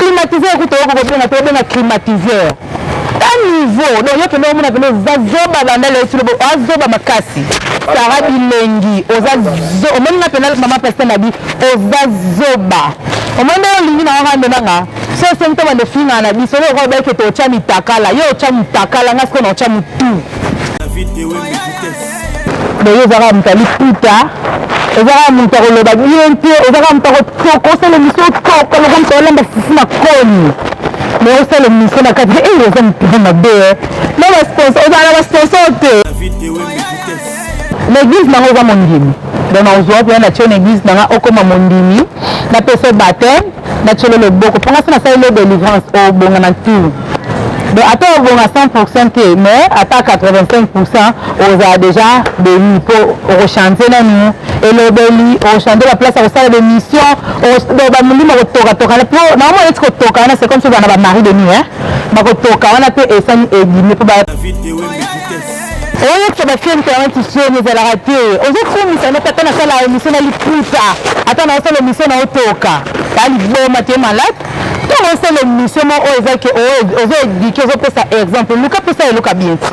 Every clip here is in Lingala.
Climatiseur kutu okoki kobenga te, obenga climatiseur. Ta niveau, donc yo kende omona pene oza zoba banda lelo ti lobo, oza zoba makasi. Sarah Bilengi, oza zo, omoni nga pena mama pasteur na bi, oza zoba. Omoni ndenge olingi na nga nde nanga. So osengi to bande finga na biso, yo okoki bayeke to otya mitakala, yo otya mitakala, nga sikoyo na otya mutu. Donc yo oza kaka moto ya liputa, oza kaka moto ya koloba bien te, oza kaka moto ya kotoka, osala emission otoka lokola moto olamba fufu na koni. Mais osala emission na kati, eh oza moto mabe eh. Na ba sponsor, ozala na ba sponsor te. Na église na nga oza mondimi. Donc nakozwa mpenza na tio na église na nga okoma mondimi, napesa yo baptême, natielo loboko mpo nga so nasaleli yo délivrance obonga na tout. Donc ata obonga 100% te mais ata 85% ozala déjà béni mpo okochange nanu elobeli, okochange ba place ya kosala ba émission, donc bamolimo kotokatoka mpo naomona neti kotoka wana c'est comme si ozala na ba mari de nuit hein, bakotoka wana mpe esani ebimi mpo ba oyokisa ba fille internet soni ezalaka te, ozokumisa neti ata nasala émission na liputa, ata naosala émission na otoka ta liboma te malade. Ntango osala émission moko oyo eza ke ozo éduquer, ozopesa exemple, luka mposa eloka bien ti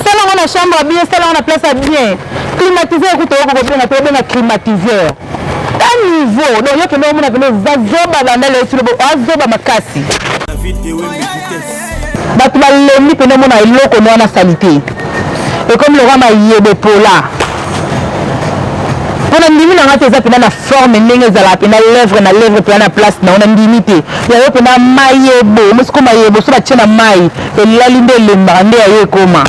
sala yango na chambre ya bien, sala yango na place ya bien. Climatiseur kutu okoki kobenga te, obenga climatiseur. Ta niveau, donc yo kende omona pene oza zoba banda lelo ti lobo, oza zoba makasi. Bato balembi pene omona eloko no wana salite ekomi lokola mayebo epola. Mpo na ndimi na nga te eza pena na forme ndenge ezalaka pena lèvre na lèvre pena na place na ngo na ndimi te ya yo pena mayebo mosiko mayebo so batie na mai elali nde elembaka nde ya yo ekoma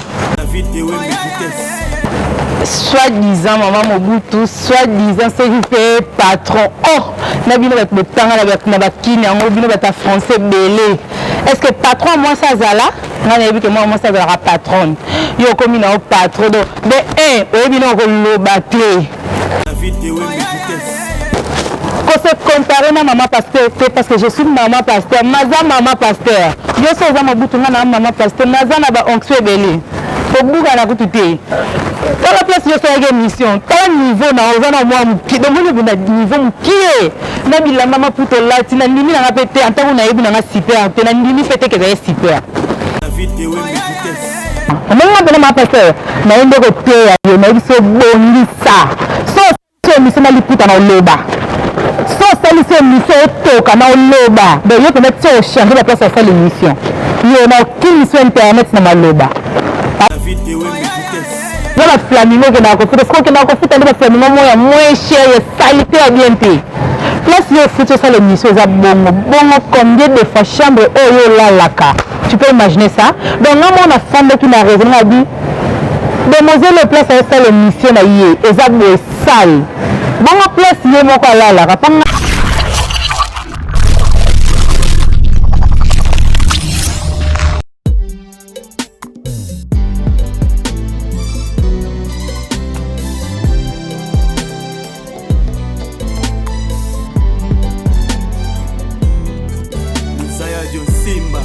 soit disant maman Mobutu, soit disant soki mpe patron. Oh, na bino bato botanga na bakini yango, bino bato ya français ebele, est ce que patron mwasi azala? Ngai nayebi ke mwana mwasi azalaka patronne, yo okomi na yo patron. Donc de un oyebi na okoloba te ko se comparer na maman pasteur te, parce que je suis maman pasteur, naza maman pasteur. Yo so oza Mobutu, ngai na maman pasteur, naza na ba onction ebele, kobukana kutu te. Tala place yo osalaki émission, tala niveau na oza na mwa mokie, donc moni na niveau mokie na bilamba maputa olati, na ndimi nanga mpe te antango nayebi nanga super te, na ndimi mpe te kezali super. Omoni nga mpena mama pasteur naye nde koteya yo, nayebi so obongisa so osali émission na liputa na oloba, so osalisi émission otoka na oloba. Donc yo mpena ti ochange ba place ya osala émission, yo na okimisi internet na maloba. Eza ba flamingo okendaka kofuta, soki okendaka kofuta nde ba flamingo moko ya moins cher ya salite ya bien te. Place yo ofuti osala émission eza bongo bongo, combien de fois chambre oyo olalaka, tu peux imaginer ça. Donc nga moko nafandaki na raison nga bi demoiselle oyo place ayosala émission na ye eza boye sale bongo, place ye moko alalaka mpo Simba,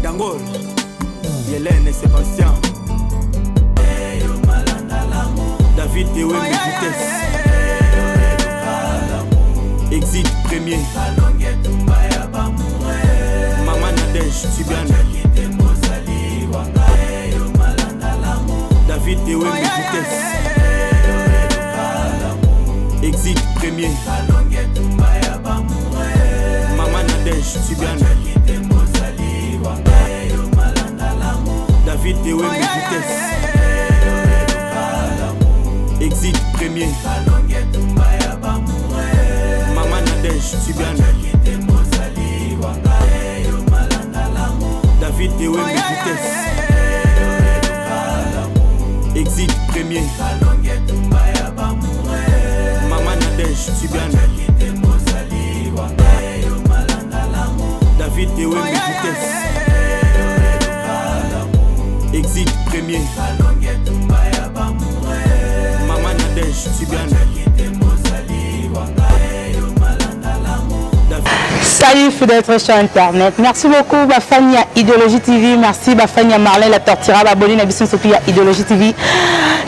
Dangol, Yelène et Sébastien, David Ewembe Vitesse, Exit Premier, Maman Nadège Tubiana, David Ewembe Vitesse, Exit Premier, Maman Nadège Tubiana, David Ewembe Vitesse, Exit Premier, Maman Nadège Tubiana, David Ewembe Vitesse, Exit Premier, Maman Nadège Tubiana, David Ewembe Vitesse, Exit Premier, Maman Nadège Tubiana. Salut fidèles sur internet. Merci beaucoup ba fans ya Idéologie TV. Merci ba fans ya Marlène la Tortira, ba abonné na biso surtout ya Idéologie TV.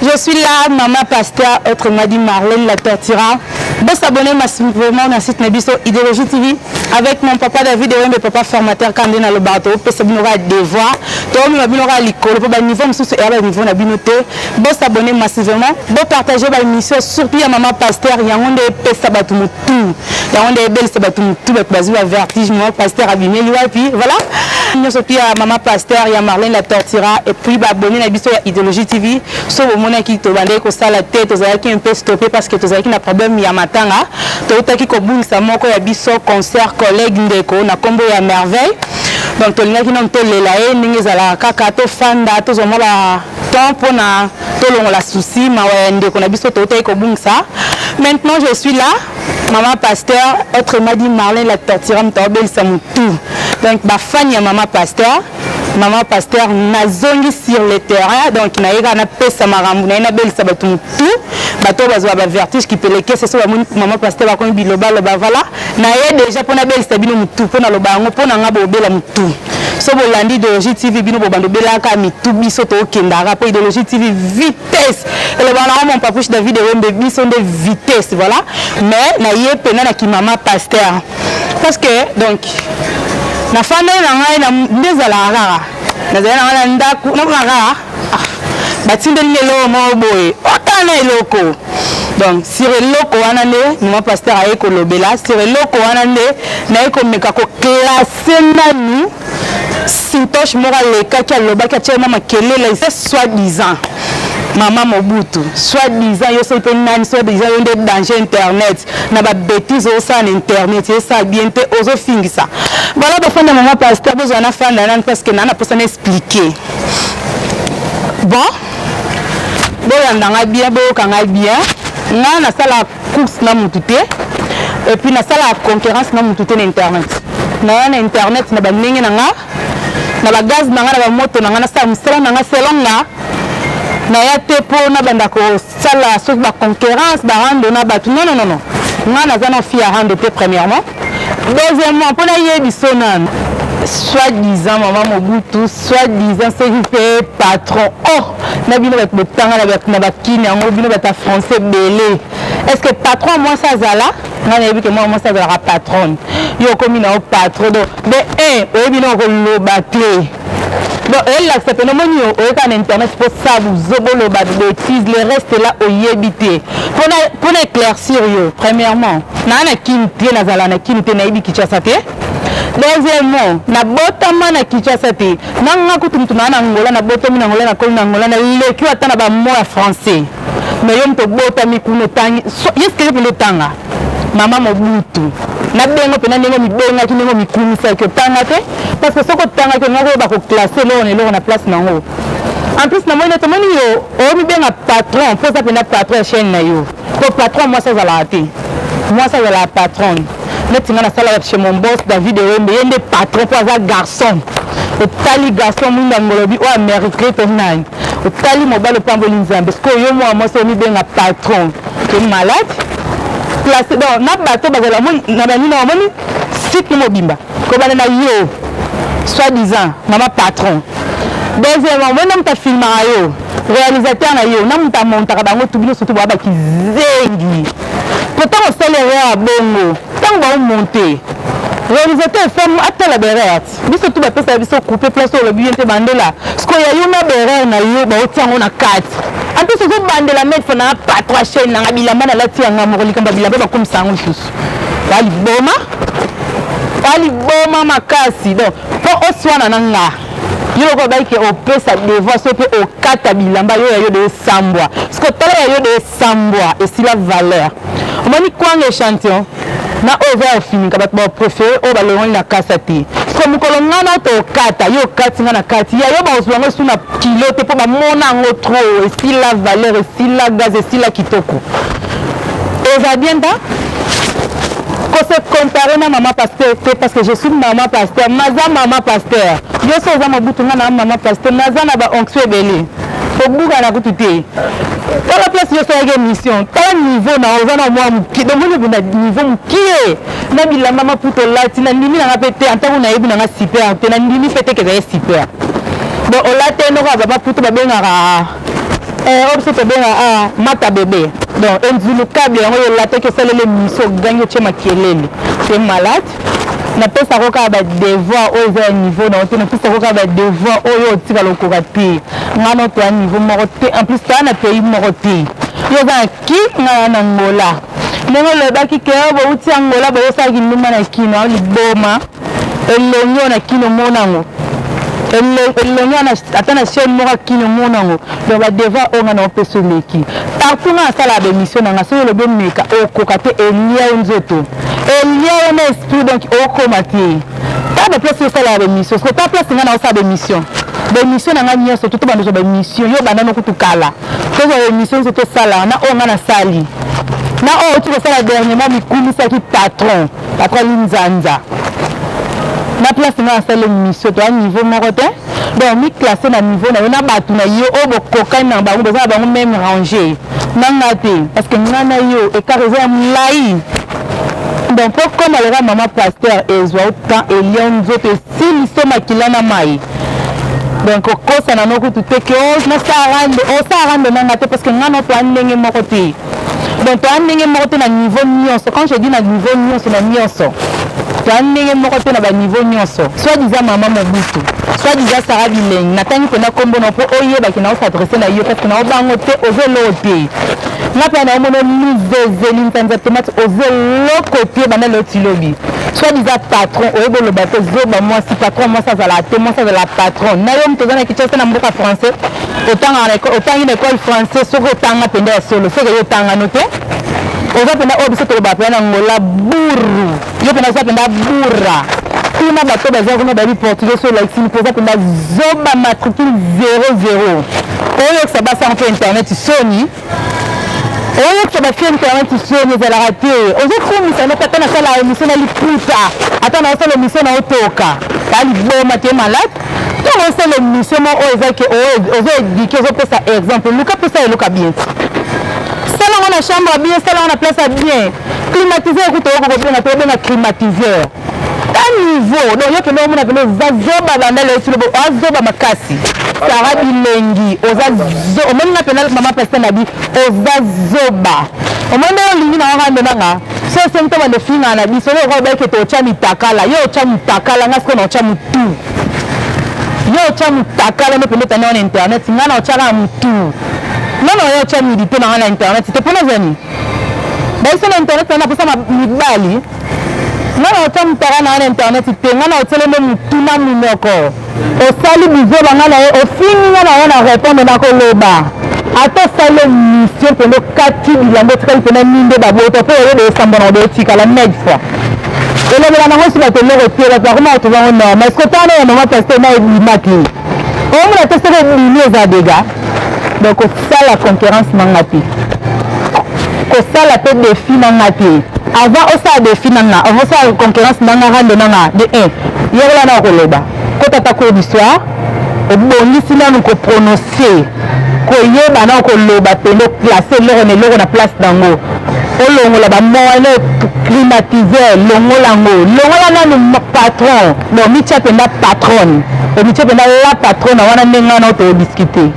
Je suis là, maman pasteur, autrement dit Marlène la Tortira. Bo s'abonner massivement na site na biso Idéologie TV avec mon papa David Ewembe, papa formateur kande na lobaka topesa bino kaka devoir, toomema bino kaka likolo mpo baniveau mosusu eya baniveau na bino te. Bo s'abonner massivement, bo partager ba émission surtout ya mama pasteur, yango nde epesa bato motu, yango nde ebelisa bato motu, bato bazwi ba vertige. Mama pasteur abimeli wapi? Voilà, nyonso tu ya mama pasteur ya Marlène la Tortura. Et puis baabonné na biso ya Idéologie TV, so bomonaki tobandaki kosala te, tozalaki un peu stoppé parce que tozalaki na problème ya matanga. Toutaki kobungisa moko ya biso concert collègue, ndeko na nkombo ya Merveille. Donc tolingaki nano tolela ye ndenge ezalaka kaka, tofanda, tozwa mwa ba temps mpona tolongola souci, mawa ya ndeko na biso toutaki kobungisa. Maintenant je suis là, mama pasteur, autrement dit Marlène la Tortura, moto aobelisa motu. Donc bafani ya mama pasteur, mama pasteur nazongi sur le terrain. Donc naye kaka napesa makambo na ye, nabelisa bato motu, bato oyo bazwa bavertige kipelekese. So bamoni mama pasteur bakomi bilobaloba. Voilà, naye déjà mpo nabelisa bino motu, mpo naloba yango mpo na nga bobela motu. So bolandi Idéologie TV, bino bobanda obelaka mitu, biso tokendaka mpo Idéologie TV vitesse. Elobaka nango mon papouche David Ewembe, biso nde vitesse. Voilà, mais naye mpena na kimama pasteur parce que donc nafandaki na ngai nde ezalaka kaka, nazali na ngai na ndako, nakona kaka batindeli nga eloko moko boye, otala na eloko. Donc sur eloko wana nde mama pasteur aye kolobela, sur eloko wana nde naye komeka koclasser nanu sintoche moko alekaki, alobaki, atiaki mwa makelele, soit disant mama Mobutu, soit disant yo soki mpe nani, soit disant yo nde danger internet na babêtises osala na internet, esala bien te, ozofingisa. Voilà, bafanda mama pasteur, bozwa na fanda nani parce que naa na mposa na expliquer. Bon, bolanda ngai bien, boyoka ngai bien. Ngai nasala course na mutu te et puis nasalaka concurrence na mutu te na internet. Naya na internet na bandenge na nga, na bagaz na nga, na bamoto na nga, nasala mosala na nga selon nga. Naya te mpo nabanda kosala soki baconcurrence, barando na bato. Non, non, non, non, nga naza na fille ya rando te, premièrement. Deuxièmement, mpo nayebi so nanu soit disant mama Mobutu, soit disant soki mpe patron, oh na bino bato botanga na bakini yango, bino bato ya français ebele, est ce que patron mwasi azala? Ngai nayebi ke mwana mwasi azalaka patronne. Yo okomi na yo patron, donc de un oyebi na okoloba te. Donc elakisa pene omoni yo oyeka na internet mpo sabu zoboloba bêtise, le reste là oyebi te. Mpona éclaircir yo, premièrement, naa na Kini te, nazala na Kini te, nayebi Kinshasa te. Deuxièmement, nabotama na Kinshasa te. Nanga kutu mutu naa na Ngola, nabotami na Ngola, nakoli na Ngola, naleki ata na bamo ya français. Mais yo moto obotami kuna, otangi yeske yo mpenza otanga, mama Mobutu na bengo mpena ndenge mibengaki, ndenge omikumisaki, otanga te. Parce que soki otangaki, olingaki oyeba koclasser eloko na eloko na place nango. En plus, namoni neti omoni yo omibenga patron mpo oza mpenza patron ya chaîne na yo, po patron mwasi azalaka te, mwasi azalaka patron. Neti nga nasalaka chez mon boss David Ewembe, ye nde patron mpo aza garçon. Otali garçon mwinda ngolobi oyo amérite to nani, otali mobali opamboli Nzambe. Sikoyo yo mwana mwasi omibenga patron, ke malade place. Donc na bato bazala na banini, omoni site no mobimba kobanda na yo soit disant mama patron. Deuxièmement, omoni na moto afilmaka yo, réalisateur na yo, na moto amontaka bango tu, bino surtout boya bakizengi. Po ntango osali erreur ya bongo, ntango baomonte, réalisateur efo atala baerreur. Biso tu bapesaka biso coupe place oyo olobi ye te, bandela. Sikoyo ya yo na baerreur na yo, baotia yango na kati. En plus ozobandela maître na patron chaîne nanga, bilamba nalati yanga moko, likambo ya bilamba bakomisa yango lisusu. Baliboma, baliboma makasi. Donc mpo oswana na nga, yo loko bayike opesa devoir so mpe okata bilamba yo ya yo de esambwa. Siko tala ya yo de esambwa, esila valeur. Omoni kwanga échantillon na oyo eza ya ofinika, bato bapréféré oyo balongoli na kasa te. Siko mokolo nga na tokata yo, okati nga na kati ya yo, bazwa yango esu na kilo te mpo bamona yango trop, esila valeur, esila gaz, esila kitoko. Eza bien ta kose comparer na mama pasteur te, parce que je suis mama pasteur, naza mama pasteur. Yo so oza Mobutu, nga na mama pasteur, naza na baonction ebele, kobukana kutu te. Tala place yo osalaki émission, tala niveau na oza na mwa mokie. Donc moni na niveau mokie na bilamba maputa olati, na ndimi nanga mpe te. Antango nayebi nanga super te, na ndimi mpe te ke ezali super. Bon, olati noko ya bamaputa babengaka. Eh, oyo biso tobenga ah, mata bebe donc enzulu kable yango yo olataki osaleli emission ogangi otie makelele tu malade. Napesako kaka ba devoir oyo eza ya niveau na yo te, napesako kaka ba devoir oyo otikala okoka te. Nga na yo toza niveau moko te, en plus toza na pays moko te. Yo oza na Kin, nga naza na Angola. Ndenge olobaki ke bowuti Angola boye osala kindumba na Kin, oza liboma. Elongi oyo na Kin omona yango? Elongi wana ata na chaine moko ya Kin omona yango? Donc ba devoir oyo nga naopesa eleki. Partout nga nasalaka ba emission na nga, soki olobi omeka okoka te, elia yo nzoto. Elia yo na esprit donc okoma te. Ta ba place osalaka ba emission, sikoyo ta place nga naosala ba emission. Ba emission na nga nyonso tout tobanda kozwa ba emission, yo obanda no kutu kala. Tozwa ba emission nyonso tosalaka na oyo nga nasali. Na oyo outi kosala dernièrement mikumisaki patron, patron linzanza. Na place nga nasali emission toza niveau moko te. Donc mi classer na niveau na yo na batu na yo oyo bokokani na bango, boza na bango meme range. Na nga te parce que nga na yo ecart eza ya mulayi. Donc po okoma lokola maman pasteur ezwa yo temps, elia yo nzoto, esilisa yo makila na mayi. Donc kokosana no kutu te ke oh nasala rando, osala rando na nga te parce que nga na yo toza ndenge moko te. Donc toza ndenge moko te na niveau nionso, quand je dis na niveau nionso na nionso toza ndenge moko te na ba niveau nionso. Soit disant maman Mobutu, soit disant Sarah Bilengi, natangi penza kombo na yo po oyeba ke nao s'adresser na yo parce que nao bango te, oza eloko te. Nga penza nao mona yo lizeze, linzanza tomate, oza eloko te banda lelo ti lobi. Soit disant patron, oyebi oloba te, zoba mwasi, patron mwasi azalaka te, mwasi azalaka patron. Na yo mutu oza na Kinshasa na mboka français, otangaka na ecole, otangi na ecole français, soki otanga penza ya solo, ce que yo otanga no te. Oza penza oyo biso tolobaka penza na Angola burru. Yo penza oza penza burra. Tuna bato baza kuna bayebi portugais soki olakisi mpo oza penza zoba matricule 00. Oyokisa basi yango mpe internet soni. Oyokisa ba fille internet soni ezalaka te. Ozokumisa noko ata nasala emission na liputa, ata naosala emission na otoka. Ba liboma te malade. Ntango osala emission moko oyo eza ke ozo eduquer, ozopesa exemple, luka mpe osala eloko ya bien. Sala yango na chambre ya bien, sala yango na place ya bien. Climatiseur kutu oyoka kobenga te, obenga climatiseur. Ta niveau, donc yo kende omona pene oza zoba banda lelo ti lobo, oza zoba makasi. Sarah Bilengi, oza zo, omoni nga pena mama pasteur na bi, oza zoba. Omoni ndenge olingi na rando na nga, so osengi to bando finga na biso, yo okoki ke totia mitakala, yo otia mutakala, nga sikoyo na otia mutu. Yo otia mutakala nde pende otandi na internet, nga na otia kaka mutu. Nga na oya otia nudite na nga na internet te, pona zani? Bayiso na internet na posa mibali. Nga na otia mutaka na nga na internet te, nga na otiele nde mutu na munoko. Osali buzoba nga na ye ofingi nga na ye na repondre na koloba ata osali emission mpenza okati bilamba otikali mpenza nini nde babota mpo oyeba esambwa na otikala mille fois elobela nango si bato eloko te bato bakoma kotrouve yango normal siko tala ya mama pasteur na ebimaki omona te soki ebimi eza dega. Donc kosala concurrence na nga te, kosala pe defi na nga te. Avant osala defi na nga, avant osala concurrence na nga, rando na nga de 1 yekola na koloba, kota ata cours du soir, obongisi nanu ko prononcer, koyeba na koloba pende oplace eloko na eloko na place nango, olongola ba mots wana climatiseur, longola yango, longola nanu patron, donc mitia penda patronne, omitie penda la patrona wana nde ngai na yo to discuter.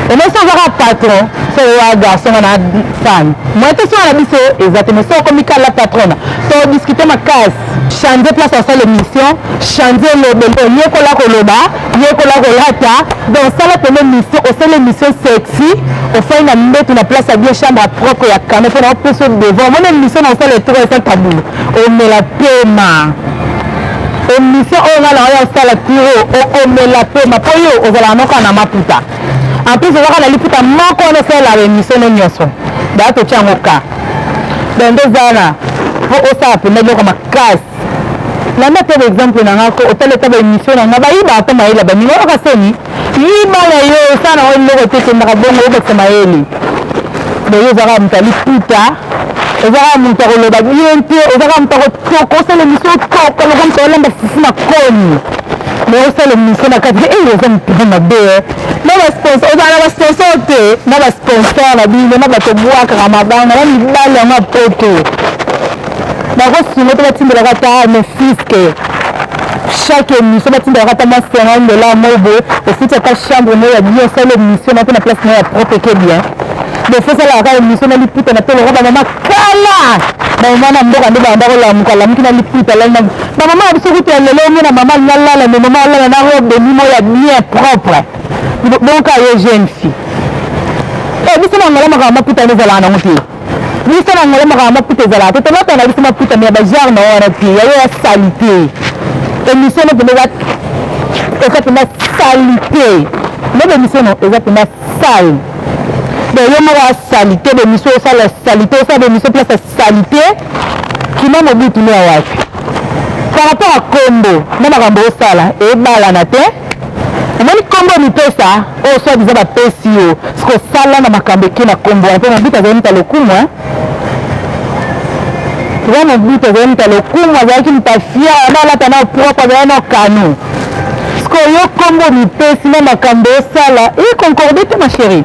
Omoni soki oza kaka patron, soki oza garçon nga na femme, moyen te soki na biso eza te, mais soki okomi kaka la patrona to discuter makasi. Changer place ya kosala emission, changer elobeli, yekola koloba, yekola kolata, donc sala penda emission, osali emission sexy, ofandi na mbetu na place ya bien, chambre ya propre ya canon pona opesa yo devant, omoni emission na kosala etoko eza tabulu, omela pema. Emission oyo nga naoya osala tiro okomela pema po yo ozalaka no kaka na maputa en plus oza kaka na liputa moko wana osalelaka emission no nyonso daya totia yango ka donc nde oza wana po osala mpenza biloko makasi landa mpe baexemple na nga ko otali ata baemission na nga bayibaka mpe mayele ya baninga oyoka soni yiba na yo osala nango eloko te ekendaka bongo obakisa mayele. Donc yo oza kaka moto ya liputa, oza kaka moto ya koloba bien te, oza kaka moto ya kotoka, osala emission otoka lokola moto alamba fufu na koni. Mais osala emission na kati eh oza moto mabe eh. Na ba sponsor, ozala na ba sponsor te, na ba sponsor na bino, na bato bwakaka mabanga, na mibali yango ya poto. Bakosunga te batindelaka ata ne fiske. Chaque émission batindaka ata mwa 50 $ moko boye, ofuti ata chambre moko ya bien, osala émission na mpe na place na ya propre ke bien. Donc faut osalaka kaka émission na liputa na tolo ba mama kala, bamama na mboka nde banda kolamuka lamuki na liputa lali na bamama na biso. Kutu ya lelo, omona mama alingi alala, mais mama alala na robe de nuit moko ya bien propre. Donc yo jeune fille, biso na Angola makambo maputa nde ezalaka nango te. Biso na Angola makambo maputa ezalaka te. Tolata na biso maputa, mais ya bagenre na wana te. Yayo ya saleté, émission no mpenza eza mpenza saleté. Nde baémission no eza mpenza sale. Donc yo moko ya saleté, baémission osala saleté, osala baémission place ya saleté. Kima Mobutu no ya wapi par rapport à kombo na makambo osala ebalana te? Omoni kombo mipesa oyo soit disant bapesi yo, soki osala na makambo eke na kombo wana. Mpo Mobutu azali moto ya lokumu. Eza Mobutu azali moto ya lokumu, azalaki moto afia na alata na propre, azali na kano. Sikoyo yo kombo mipesi na makambo osala econcorde te, ma chérie.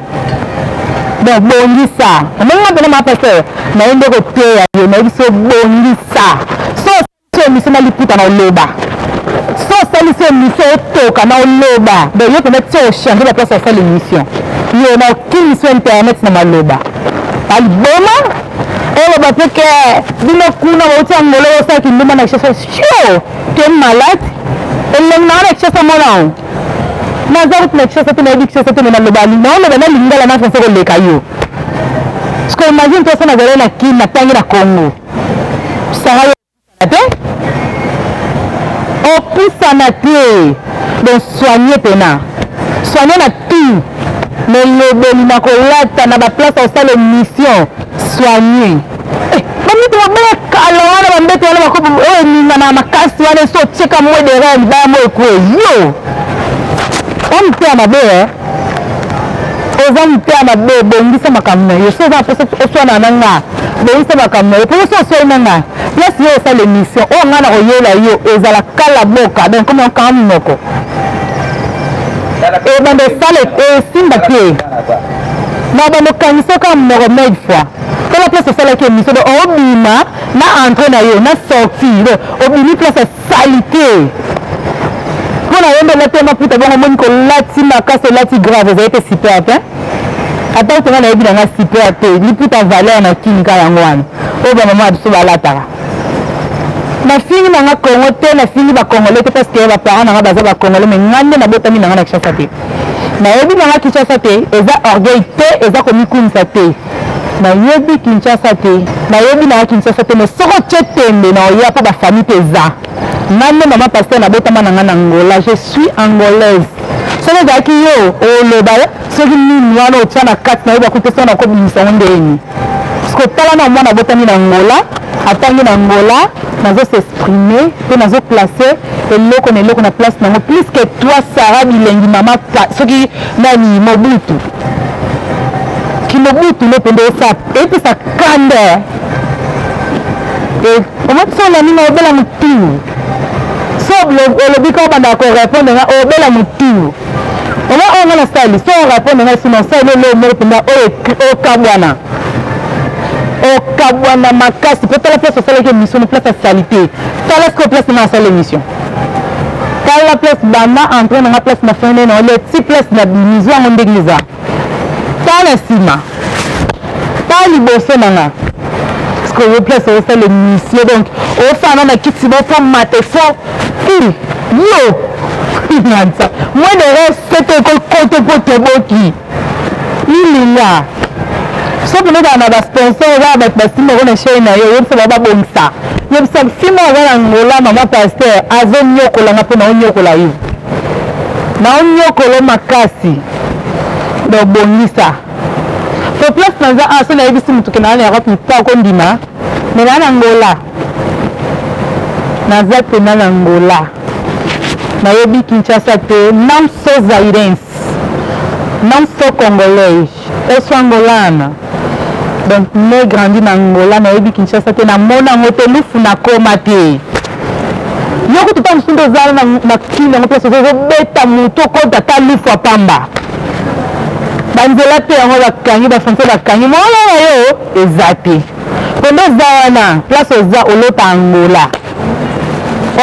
Donc bongisa. Omoni nga mpena, ma pasteur, naye nde koteya yo, nayebi so bongisa. So émission na liputa na oloba, so osalisi émission otoka na oloba. Donc yo mpena ti ochange baplace, osala émission yo na okimisi internet na maloba aliboma, oloba mpe ke bino kuna bauti Angola, osalaki ndumba na Kinshasa. Sio te malade elengi na wana Kinshasa. Mona, naza kutu na Kinshasa te, nayebi Kinshasa te, mais naloba, naoloba na lingala na français koleka yo. Parce que imagine toi, so nazali na Kini, natangi na Congo, sanga yo te, opusana te. Donc soigne mpena, soigne na tout, na elobeli, na kolata, na baplace osala émission, soigne. Bambeto babaya kala wana, bambeto wana oyo eningana makasi wana, eso otieka mwe derrière libaya mo ekwe yo. Oza motema mabe, oza motema mabe. Bongisa makambo na yo. So oza na mposa oswana na nga, bongisa makambo na yo. Mpo so oswani na nga, place yo osala émission oyo nga na koyela yo ezala kala boka. Donc komi okanga monoko, ebanda esala esimba te na banda okangisa kaka monoko mille fois. Tala place osalaki émission. Donc obima na entrée na yo na sortie, donc obimi place ya saleté. Mpo na yo nde olati maputa bongo, omoni kolati makasi, olati grave, ezali te super te. Ata kutu nga nayebi nanga super te. Liputa valeur na kini kaka yango wana oyo bamama ya biso balataka. Nafingi nanga Congo te, nafingi bacongolais te, parce que baparent nanga baza bacongolais, mais nga nde nabotami nanga na Kinshasa te, nayebi nanga Kinshasa te. Eza orgueil te, eza komikumisa te. Nayebi Kinshasa te, nayebi nanga Kinshasa te, mais soki otie tembe na oya mpo bafamille mpe eza nga nde mama pasteur, nabotama na nga na Angola, je suis angolaise. Soki ezalaki yo, oloba soki nini wana otia na kati, nayeba kuta soki nakobimisa yango ndeni. Parce que tala na mwana abotami na Angola, atangi na Angola, nazo s'exprimer mpe nazo place eloko na eloko na place nango plus que toi, Sara Bilengi, mama soki nani Mobutu. Kimobutu nde mpenza epesa kanda. Omati so olandi nga, obela motu. So olobi ka obandaka korépondre nga, obela motu. Oma oyo nga nasali, so orépondre nga nsima, osali eloko moko mpenza oyo okabwana, okabwana makasi. Mpo tala place osalaki émission na place ya saleté. Tala sikoyo place nga asala émission, tala place banda entrée nanga, place na fin nde na olia ti place na bimi. Zwa yango ndenge eza. Tala nsima, tala liboso na nga. Parce que yo place osala émission, donc ofanda na kiti, bofo mate fo yo nansa moi de reste kote po toboki ilinga. So mpena ozala na basponsor, oza na bato basimbako na chaine na yo, yebisa bao babongisa. Yebisa filme aza na Angola, mama pasteur azonyokolanga mpo naonyokola yo, naonyokolo makasi. Donc bongisa po place naza awa. So nayebisi motu ke naa na Europe, mpo akondima, mais naa na Angola, naza mpena na Angola, nayebi Kinshasa te. Não sou zairense, não sou congolais, eu sou angolana. Donc né, grandi na Angola, nayebi Kinshasa te, namona yango te, lufu nakoma te. Yo kutu ntango mosusu nde ozala na kini yango, place ozobeta motu, okota ata lufu apamba banzela te, yango bakangi bafrontière, bakangi mwana na yo eza te. Mpo nde oza wana, place oza, olota Angola,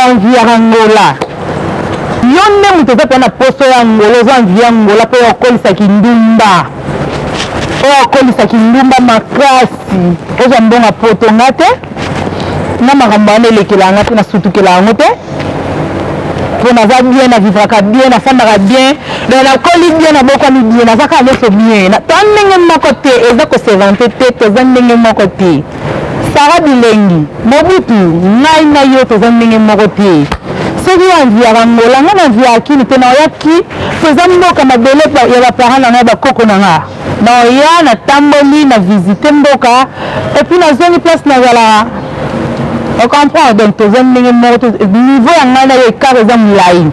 enviaka Angola. Yo nde moto oza mpenza na poso ya Angola, oza envie ya Angola mpo ya okolisa kindumba, oyo okolisa kindumba makasi, ozwa mbongo ya poto. Nga te, nga makambo wana elekela nga te, nasutukela yango te, mpo naza bien, na vivraka bien, nafandaka bien, donc nakoli bien, nabokwami bien, naza kaka nyonso bien. Toza ndenge moko te, eza kosevante te, toza ndenge moko te. Sarah Bilengi, Mobutu, ngai na yo toza ndenge moko te. Soki yo enviaka Angola, ngai na enviaka Kin te, naoya ki po eza mboka mabele ya ba parents na ngai, ba koko na nga. Naoya, natamboli, na visite mboka et puis nazongi place nazalaka. O comprendre? Donc toza ndenge moko te, niveau ya ngai na yo écart eza molayi.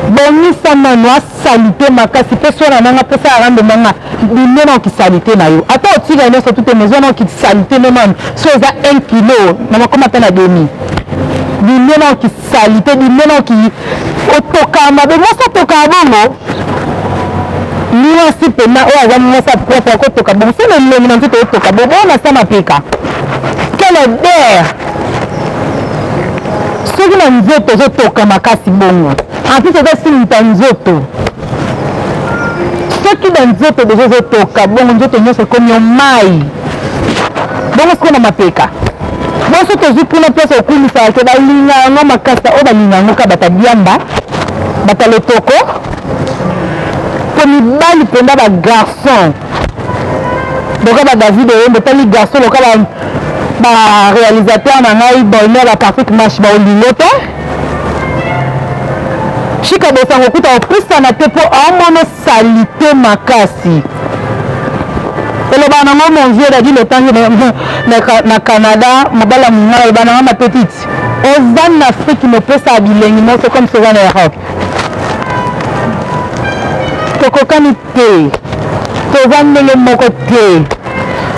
Bongisa nanu salite makasi pe swana nanga pe sala rando nanga bino na kisalite na yo ata otika nyonso tout mais wana kisalite no nanu so eza 1 kilo na makoma ata na demi bino na kisalite bino na ki otoka mabe mwasi atoka bongo mwasi mpena oyo aza mwasi ya propre akotoka bongo so na elongi na nzoto otoka bongo oyo na sa mapeka quelle odeur soki na nzoto ozotoka makasi bongo. En plus oza simita nzoto. Soki ba nzoto deja ezotoka bongo nzoto nyonso ekomi yo mayi. Bongo sikoyo na mapeka. Bongo soki tozwi kuna place okumisaka ke balinga yango makasi oyo balinga yango kaka bata diamba, bata lotoko, po mibali mpenza ba garçon loka ba David Oyembo otali garçon loka ba ba réalisateur na ngai Bonheur ba Patrick Mash ba olingo te. Chika Bosango kuta opusana te mpo aomona salite makasi. Eloba nango mon vieux Dadi Lotange na Canada, mobala mongala eloba nango ma petite, oza na Afrique mopesa bilengi moko comme soza na Europe. Tokokani te, toza ndenge moko te.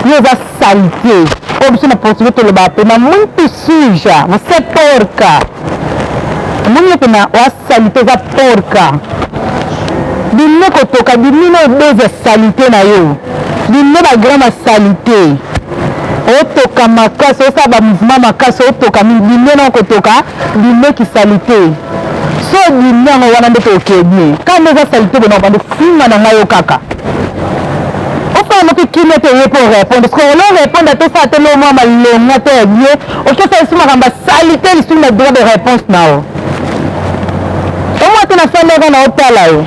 Yo oza salite oyo biso na portugais tolobaka pema muito suja, você porca. Omoni yo pena oa salite, oza porca. Bino kotoka bino na obezi ya salite na yo, bino ba grand ba salite, otoka makasi, osala ba mouvement makasi, otoka mingi, bino na kotoka bino ki salite. So bino yango wana nde toke bien kaka nde oza salite bona obanda ofinga na ngai yo kaka osala noki kimia te ye mpo répondre sikoyo olo répondre ata osala te loo mwa malonga te ya bien okesala lisusu makambo ya salite lisusu na droit de réponse na yo omwa te nafandaka na otala yo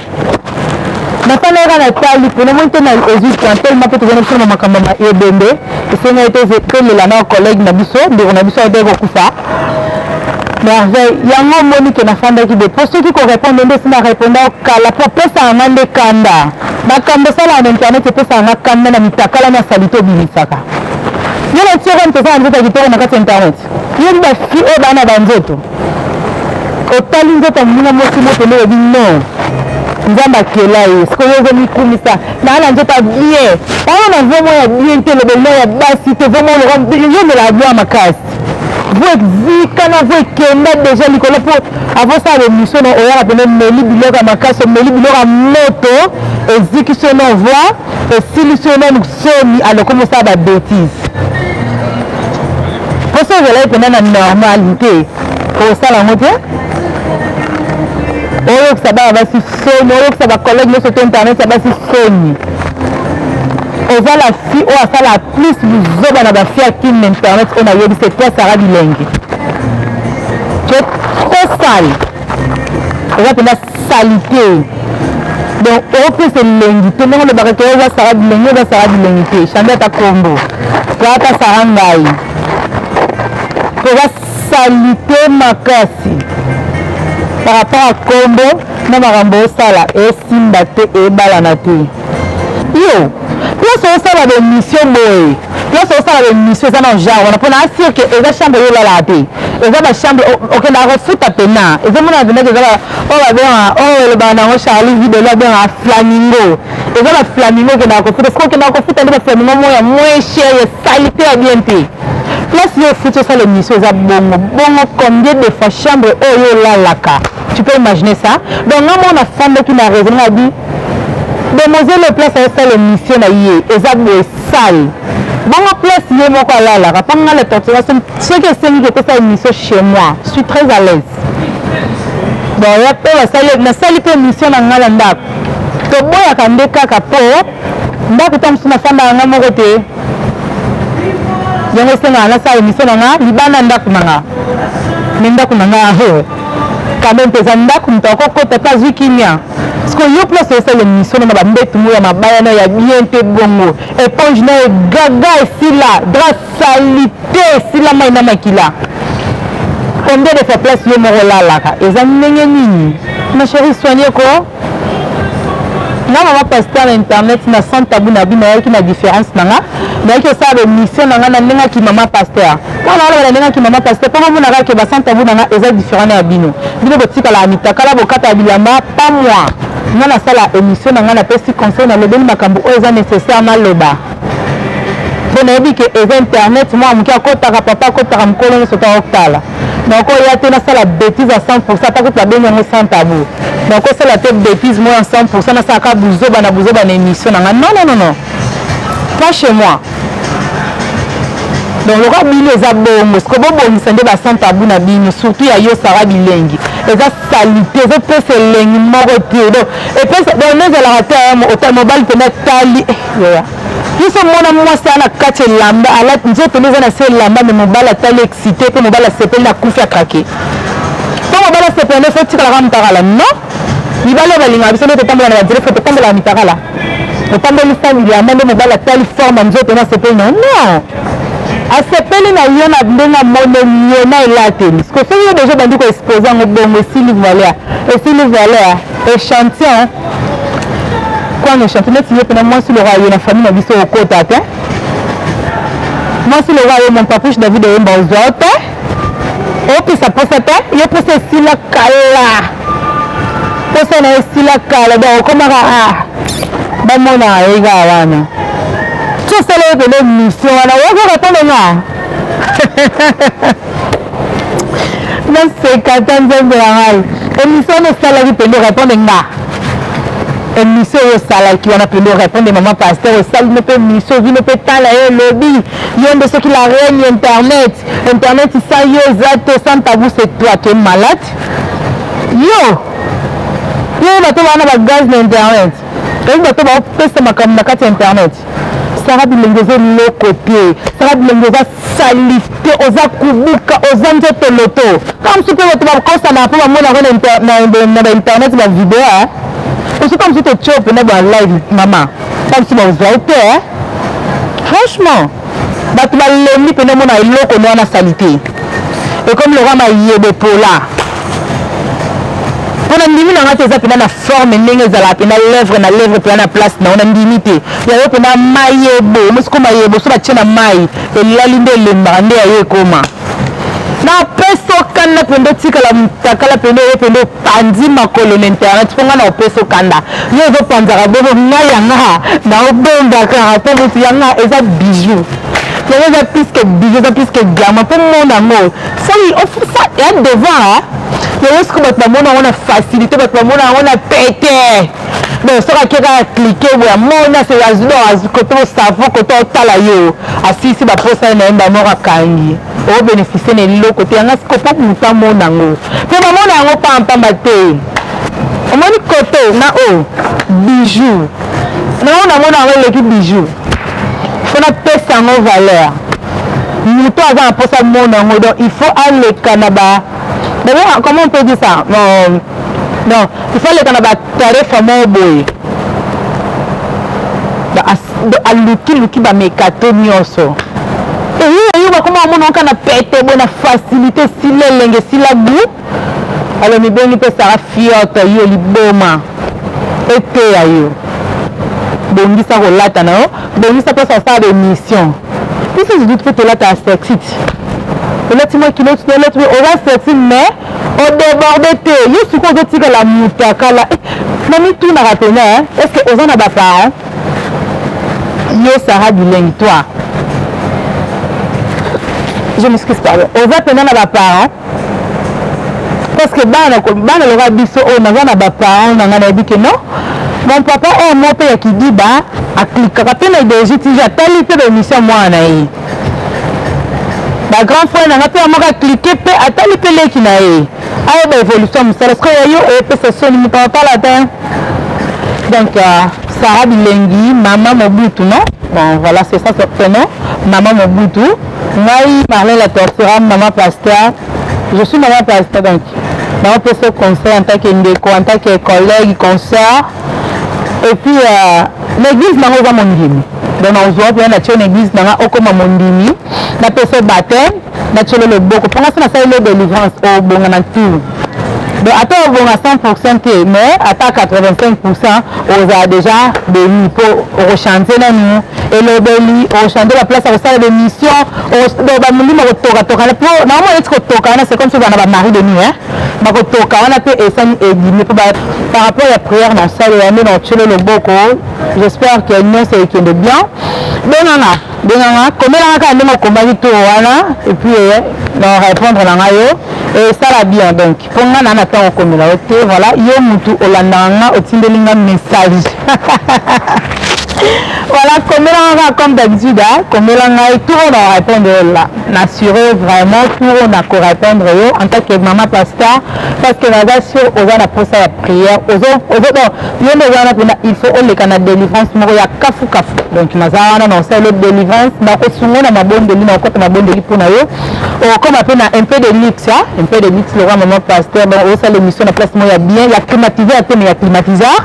nafandaka na tali mpo namoni te na ozwi temps tellement mpe tozali biso na makambo ya ebembe esengaki tolela na collègue na biso ndeko na biso ayebaki kokufa Merveille yango omoni ke nafandaki be po soki ko repondre nde esi na reponda yo kala po opesaka nga nde kanda makambo osalaka na internet epesaka nga kanda na mitakala na salite obimisaka yo na tioko moto oza na nzoto ya kitoko na kati ya internet yo ba fille oyo baa na ba nzoto otali nzoto ya moninga mwasi moto nde oyebi non nzambe akela ye sikoyo yo ozomikumisa naa na nzoto ya bien wana na vomo ya bien te lobelina ya basi te vomo yo omelaka bien makasi Vo ezika na vo ekenda deja likolo po avant osala emission na oyaka pene omeli biloko ya makasi omeli biloko ya moto ezikisi yo na voi esilisi yo nanu soni alokomi osala ba betise po so ozalaki mpena na normalité okosala yango te oyokisa bana basi soni oyokisa bacollègue nyonso te internet ya basi soni oza la fille oyo asala plus buzoba na ba fille ya kin na internet oyo nayebi c'est toi Sarah Bilengi tu es trop sale oza mpenza salite donc opesa elengi te ndenge olobaka ke oza Sarah Bilengi oza Sarah Bilengi te change ata kombo toa ata Sarah ngai toza salite makasi par rapport à kombo na makambo osala esimba te ebalana te. Yo place osala ba emission boye place osala ba emission eza na genre wana pona asure que eza chambre yo olalaka te eza ba chambre okendaka kofuta pena ezomonana pena ke eza oyo babengaka oyo elobaka nango Charlie Videlo abengaka flamingo eza ba flamingo okendaka kofuta soki okendaka kofuta nde ba flamingo moko ya moins cher ya salite ya bien te place yo ofuti osala emission eza bongo bongo combien de fois chambre oyo olalaka tu peux imaginer ça donc nga moko nafandaki na raison nga bi Demoiselle oyo place azo sala emission na ye eza boye sale bongo place ye moko alalaka po nga la tortura soki esengi ke tosala emission chez moi je suis très à l'aise. Bon, ya mpe basali, nasali mpe mission na ngai na ndako. Toboyaka nde kaka mpo ndako ta mosusu nafandaka ngai moko te. Yango esengaka nasala emission na ngai libanda ndako na ngai. Me ndako na ngai aho quand même mpe eza ndako moto akokota mpe azwi kimia. Parce que yo place osala emission na bambetu mo ya mabaya na ya bien te bongo éponge na egaga esila drap salite esila mai na makila. Combien de fois place yo moko olalaka eza ndenge nini? Ma chérie soigne ko nga mama pasteur na internet na sans tabou na bino nayaki na différence na nga nayaki osala ba émission na nga na ndenge aki mama pasteur mpo na oloba na ndenge aki mama pasteur mpo bomonaka ke ba sans tabou na nga eza différent na ya bino. Bino botikalaka mitakala bokataka bilamba pas moi. Nga nasala émission na nga napesi conseil nalobeli makambo oyo eza nécessaire naloba mpo nayebi ke eza internet mwana moke akotaka papa akotaka mokolo nyonso to akotala nakoya te nasala bêtise à 100% ata kutu babengi yango sans tabou nakosala te bêtise moko ya 100% nasalaka buzoba na buzoba na émission na nga. Non, non, non, non, pas chez moi. Donc lokola bino eza bongo siko bobongisa nde ba sans tabou na bino, surtout ya yo Sara Bilengi eza salite, ezopesa elengi moko te. Donc epesa donc nde ezalaka te mobali mpena tali yoya biso mona mwasi aa na kati elamba alati nzoto nde eza na se elamba, me mobali atali excité mpe mobali asepeli na kufi akrake mpo mobali asepeli nde fo tikalaka mutakala. Non, mibali oyo balingaka biso nde totambola na badire fo totambolaka mitakala, otamboli sa bilamba nde mobali atali forme ya nzoto na asepeli na non asepeli na yo na ndenge amoneli yo na elateli. Siko soki yo deja obandi koexpose yango bongo esili valeur, esili valeur échantillon kwana échantillon neti yo mpena mwasi lokola yo na famille na biso okota te. Mwasi lokola yo mon papouche David Oyemba ozwa yo te, opesa posa te, yo posa esila kala, posa na yo esila kala. Donc okomaka ah bamonaka ye kaka wana ti osala yo pene mission wana okoka mpona nga naseka ta nzambe na ngai. Émission wana osalaki pende répondre nga, émission oyo osalaki wana pende répondre mama pasteur, osali no mpe émission ozwi no mpe tala ye elobi yo nde soki la reine internet, internet sa yo eza te. Sans tabou, c'est toi, tu es malade. Yo yo bato baa na bagaz na internet, oyebi bato baopesa makambo na kati ya internet. Sara Bilenge oza eloko te. Sara Bilenge oza salite, oza kubuka, oza nzoto loto kaka mosusu mpe bato bakosana mpo bamonaka na bainternet bavideo osuka mosusu totio mpena ba live mama ta mosusu bazwa yo te. Franchement bato balembi mpena omona eloko no wana salite ekomi lokwa mayebo pola mpo na ndimi na nga te eza mpena na forme ndenge ezalaka mpena lèvre na lèvre mpena na place na yo na ndimi te yayo mpena mayebo mosiko mayebo so batie na mai elali nde elembaka nde yayo ekoma napesa okanda mpenza otikala mutakala mpenza oyo mpenza opanzi makolo na internet mpo ngai na opesa okanda yo ozopanzaka bongo ngai yanga naobombaka mpo motu yanga eza bijou, yango eza plus que bijou, eza plus que diamant mpo mona yango ya devant yango siko bato bamona yango na facilité, bato bamona yango na pete. Donc soki ake kaka clique boye amona kote osavon kote otala yo asilisi baposa na ye mba moko akangi obénéficie na eloko te. Yanga siko mpo moto amona yango mpe bamona yango pampamba te. Omoni kote na oyo bijou nango namona yango eleki bijou, fo napesa yango valeur. Moto aza na mposa mona yango, donc il faut aleka na ba, comment on peut dire ça, non, non, il faut aleka na batarefa moko boye alukiluki bamekato nyonso eyo bakoma bamona kaka na pete boye na facilité esila elenge esila gu. Alo mibengi mpe Sara fiote yo liboma eteya yo. Bongisa kolata na yo, bongisa mposa osala baémission. Biso zudutu mpe tolataka sexy ti olati mwa kilo olati oza sexy mais odéborde te. Yo sikoyo ozotikala mutakala na mitunaka pena est ce que oza na baparent yo Sara Bilengi? Toi, je m'excuse, pardon, oza pena na baparent? Parce que bana bana loka biso oyo naza na baparent na ngai nayebi ke non, mon papa oyo mo mpe ya kidiba aklikaka mpe na idéologie tv atali mpe baémission mwana na ye, bagrand frère na nga mpe moko aklike mpe atali mpe leki na ye. Ayeba évolution ya mosala. Soki ya yo oyepesa soni, moto akotala te. Donc Sarah Bilengi, Mama Mobutu, non? Bon, voilà, c'est ça son prénom, Mama Mobutu. Ngai Marlène la Tortura, Mama Pasteur. Je suis Mama Pasteur, donc naopesa conseil en tant que ndeko, en tant que collègue, consœur. Et puis l'église nango eza mondimi, donc nazwa mpena natie na église nanga, okóma mondimi, napesa baptême, natielo loboko mponga so nasali lo délivrance, obonga na tour. Donc ata obonga 100 te, mais ata 85 ozala déjà béni, mpo okochange nanu elobeli, okochange baplace ya kosala bémission. Donc bamolimo kotokatoka, mpo naomona neti kotoka wana, c'est comme si ozala na bamari de nuit bakotoka wana mpe esani ebimi. Mpo par rapport ya prière na osala nde na otielo loboko, j'espère que nyonso ekende bien. Benganga, benganga, komelanga kaka ndenge okomaki tour wana, et puis na répondre na ngai yo esala bien. Donc mpo nga na ntango okomela yo te, voilà, yo mutu olandaka nga, otindeli nga message, voilà, komela nga comme d'habitude, komela ngai, tour oyo na répondre yo la n'assuré vraiment, tour oyo na korépondre yo en tant que mama pasteur, parce que naza sûr oza na posa ya prière. Ozo yo nde oza wana mpena, il faut oleka na délivrance moko ya kafu kafu. Donc naza wana na osala délivrance, nakosungo na mabondeli, na okota mabondeli mpona yo okoma mpe na un peu de luxe, un peu de luxe, le roi maman pasteur. Donc osala émission na place moko ya bien, ya climatiseur te, mais ya climatiseur.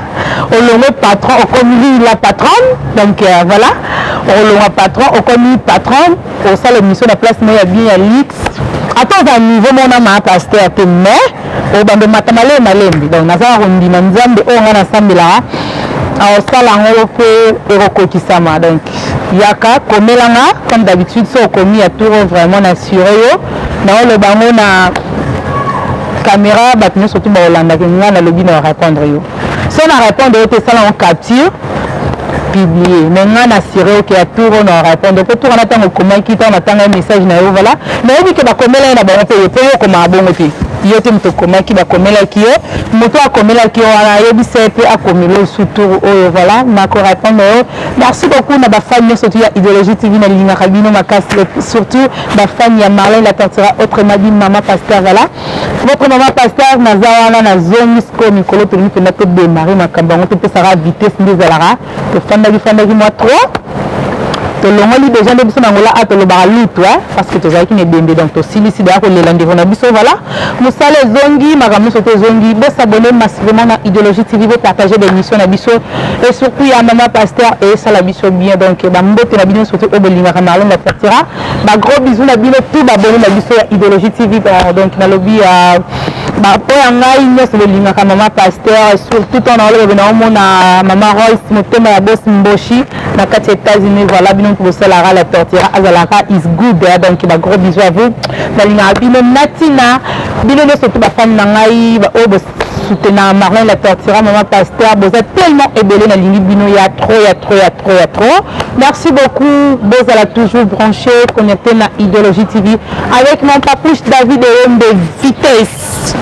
Olongwe patron, okomi la patronne. Donc voilà, olongwa patron, okomi patronne, osala émission na place moko ya bien, ya luxe. Ata oza niveau moko na maa pasteur te, mais obanda omata malembe malembe. Donc naza na kondima Nzambe oyo ngai nasambelaka aosala yango mpe ekokokisama. Donc yaka komelanga comme d'habitude. So okomi ya tour, vraiment na assure yo, naoloba yango na caméra, bato nyonso tu baolandaki ngai, nalobi na répondre yo. So na répondre yo te, esala yango capture, publier, mais ngai na assuré oke ya tour oyo na répondre, mpo tour wana ntango okomaki, ntango natanga message na yo, voilà, nayebi ke bakomela ye na bango mpe yo, mpo yo okomaka bongo te. Yo te moto okomaki, bakomelaki yo. Moto akomelaki yo wana, ayebisa ye mpe akomela yo su tour oyo. Voilà, nakorépondre yo. Merci beaucoup na bafani nyonso tu ya Idéologie TV, nalingaka bino makasi, surtout bafani ya Marlène la Tortura, autrement dit mama pasteur. Voilà, votre mama pasteur naza wana, nazongi sikoyo. Mikolo tolingi mpenza todémarre makambo yango, topesaka vitesse nde ezalaka. Tofandaki fandaki mwa trop, tolongoli déjà nde biso na ngola a tolobaka lutu, parce que tozalaki na ebembe. Donc tosilisi deya kolela ndeko na biso. Voilà, mosala ezongi, makambo nyonso to ezongi. Bosabone massivement na Idéologie TV, bopartage bémission na biso et surtout ya mama pasteur, esala biso bien. Donc bambote na bino, surtout oyo bolingaka Marlon la Tortura, bagros bisous na bino tout babone na biso ya Idéologie TV. Donc nalobi oyo ya ngai nyonso bolingaka mama pasteur, surtout ntango naoloba naomona mama Royce, motema ya bos Mboshi na kati ya États-Unis. Voilà, bino mpo bosalaka la Tortura azalaka is good. Donc bagros bisous à vous, nalingaka bino na ntina bino nyonso to bafani na ngai oyo bosoutenaka Marlin la Tortura, mama pasteur. Boza tellement ebele, nalingi bino ya trop, ya trop, ya trop, ya trop. Merci beaucoup, bozala toujours branché, connecté na Idéologie TV avec mon papouche David Eyombe Vitesse.